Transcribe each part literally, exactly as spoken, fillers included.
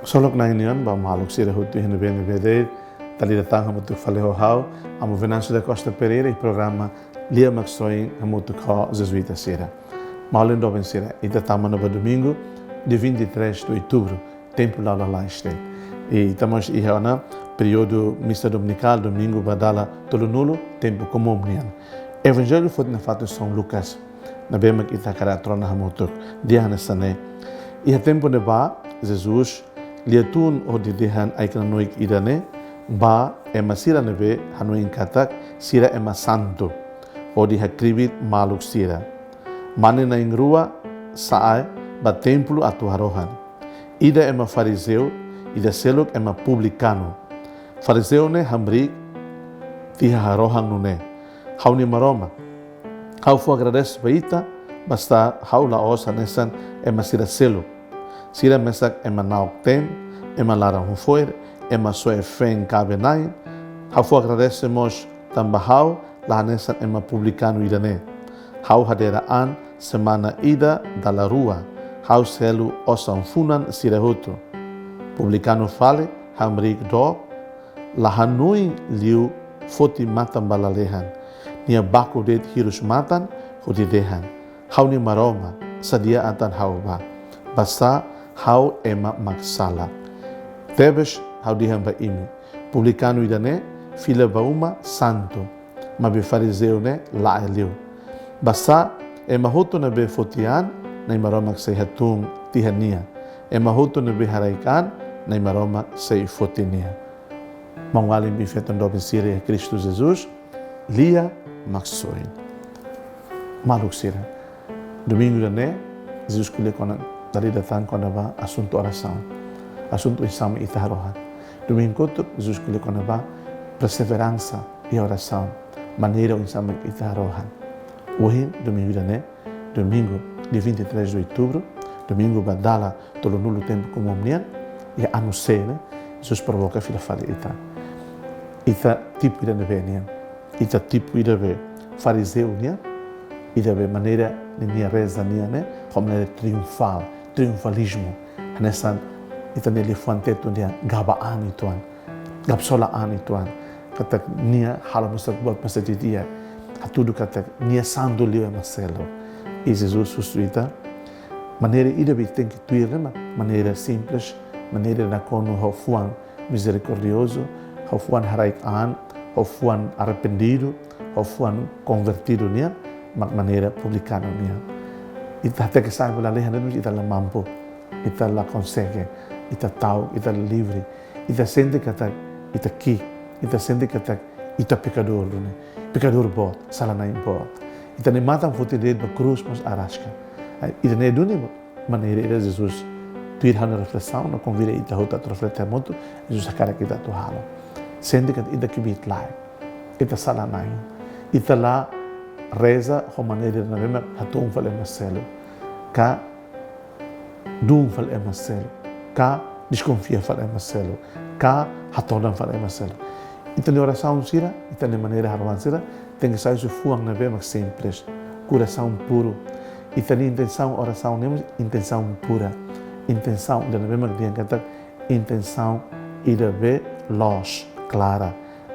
Ksolok Na'i nian ba maluk sira hotu iha ne'ebé-ne'ebé de'it, dala ida tan hamutuk fali ho ha'u, Amu Venâncio da Costa Pereira, iha programa Lia Maksoin hamutuk ho Jezuita sira. Maluk doben sira, ita tama ona ba domingu, dia vinte e três de outubro, tempu la'o lalais de'it. I ita mós iha ona períodu misa dominikál, domingu ba dala tolunulu, tempu komún nian. Evanjellu foti nafatin São Lucas, ne'ebé mak ita hakarak rona hamutuk, dehan hanesan ne'e: Iha tempu ne'ebá, Jesus lia tun hodi dehan ai-knanoik ida-ne'e ba ema sira ne'ebé hanoin katak sira ema santu, hodi hakribi maluk sira. Mane na'in-rua sa'e ba templu atu harohan. Ida ema farizeu, ida seluk ema publikanu. Farizeu ne'e hamriik tiha harohan nune'e: Ha'u-nia Maromak, ha'u fó agradese ba Ita, basá ha'u la'ós hanesan ema sira seluk. Sira mesak ema na'ok-teen, ema laran-hafo'er, ema soe feen kaben-na'in. Ha'u fó agradese mós tanba ha'u la hanesan ema publikanu ida-ne'e. Ha'u hadera an semana ida dala rua. Ha'u selu osan-funan sira hotu. Publikanu fali hamriik dook, la hanoin liu foti matan ba lalehan. Nia baku de'it hirus matan hodi dehan: Ha'u-nia Maromak, sadia atan ha'u bá, basá ha'u ema mak sala. Tebes ha'u dehan ba imi, publikanu ida-ne'e fila ba uma santu, maibé farizeu ne'e la'e liu. Basá ema hotu ne'ebé foti an, Na'i Maromak sei hatún tiha nia. Ema hotu ne'ebé haraik an, Na'i Maromak sei foti nia. Maun-alin, biin-feton doben sira iha Kristu Jesus, Lia Maksoin. Maluk sira, domingu ida-ne'e, Jesus ko'alia kona-, dala ida tan kona-ba asuntu orasaun. Asuntu oinsá mak ita harohan. Domingu kotuk, Jesus ko'alia kona-ba perseveransa iha orasaun. Maneira oinsá mak ita harohan. Ohin, domingu ida-ne'e, domingu, dia vinte e três de outubro, domingu ba dala tolunulu tempu komún nian, iha anu C ne'e, Jesus provoka fila fali ita. Ita tipu ida ne'ebé nian? Ita tipu ida be farizeu nian, ida be maneira ninia reza nian ne'e, ho maneira triunfál, triunfalizmu. Hanesan ita-nia liafuan Tetun dehan gaba an uitoan, gabsola an uitoan. Katak nia halo mesak buat mesak didi'ak, hatudu katak nia santu liu ema seluk. I Jesus husu ita, maneira ida be tenke tuir ne'e mak maneira simples, maneira nakonu ho fuan mizerikordiozu, ho fuan haraik an, ho fuan arrependidu, ho fuan konvertidu nian, mak maneira publikanu nian. Ita hateke sa'e ba lalehan de'it, ita la mampu, ita la konsege, ita ta'uk, ita la livre, ita sente katak ita ki'ik, ita sente katak ita pekadór duni, pekadór boot, sala-na'in boot. Ita-nia matan foti de'it ba krús mós araska. Ai, ida-ne'e duni maneira ida Jesus, tuir ha'u-nia reflesaun, no konvida ita hotu atu reflete hamutuk, Jesus hakarak ita atu halo. Sente katak ita kbiit-laek, ita sala-na'in, ita la reza ho maneira ida ne'ebé mak hatún fali ema seluk, ka duun fali ema seluk, ka deskonfia fali ema seluk, ka hatodan fali ema seluk. Ita-nia orasaun sira, ita-nia maneira harohan sira, tenke sai husi fuan ne'ebé mak simples, korasaun puru. Ita-nia intensaun orasaun ne'e mós intensaun pura. Intensaun ida ne'ebé mak dehan katak intensaun ida be loos, klara.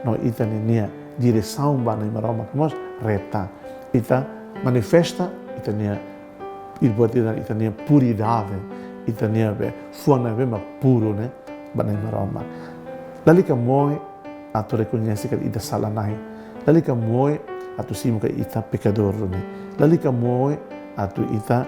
No ita-ninia diresaun ba Na'i Maromak mós reta. Ita manifesta ita-nia, i buat ida, ita-nia puridade, ita-nia be fuan ne'ebé mak puru ne'e ba Na'i Maromak. Lalika moe atu rekoñese katak ita sala-na'in. Lalika moe atu simu katak ita pekadór duni. Lalika moe atu ita,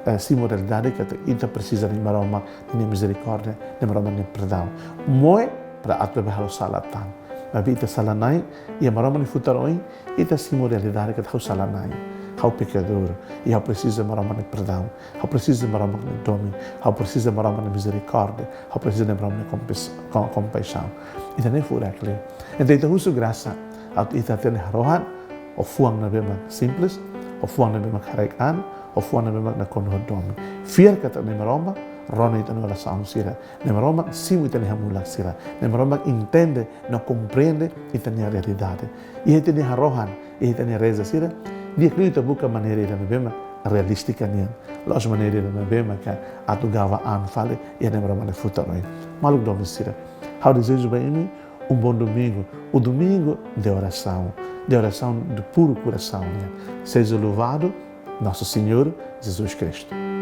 eh, simu realidade katak ita presiza Na'i Maromak nia mizerikórdia, Na'i Maromak nia perdaun. Moe para atu labele halo sala tan. Maibé ita sala-na'in, iha Maromak nia futar oin, ita simu realidade katak ha'u sala-na'in, ha'u pekadór, i ha'u presiza Maromak nia perdaun, ha'u presiza Maromak nia domin, ha'u presiza Maromak nia mizerikórdia, ha'u presiza Maromak nia kompas-, ko-, kompaixaun. Ida-ne'e furak liu. Entaun ita husu grasa atu ita hatene harohan ho fuan ne'ebé mak simples, ho fuan ne'ebé mak haraik an, ho fuan ne'ebé mak nakonu ho domin. Fiar katak Na'i Maromak rona ita-nia orasaun sira. Na'i Maromak simu ita-nia hamulak sira. Na'i Maromak entende no komprende ita-nia realidade. Iha ita-nia harohan, iha ita-nia reza sira, di'ak liu ita buka maneira ida ne'ebé mak realístika nian. La'ós maneira ida ne'ebé maka atu gaba an fali, iha ne'ebá maluk futar oin. Maluk doben sira, ha'u dezeja ba imi um bom domingo, o domingo de oração, de oração do puro coração nian. Seja louvado nosso Senhor Jesus Cristo.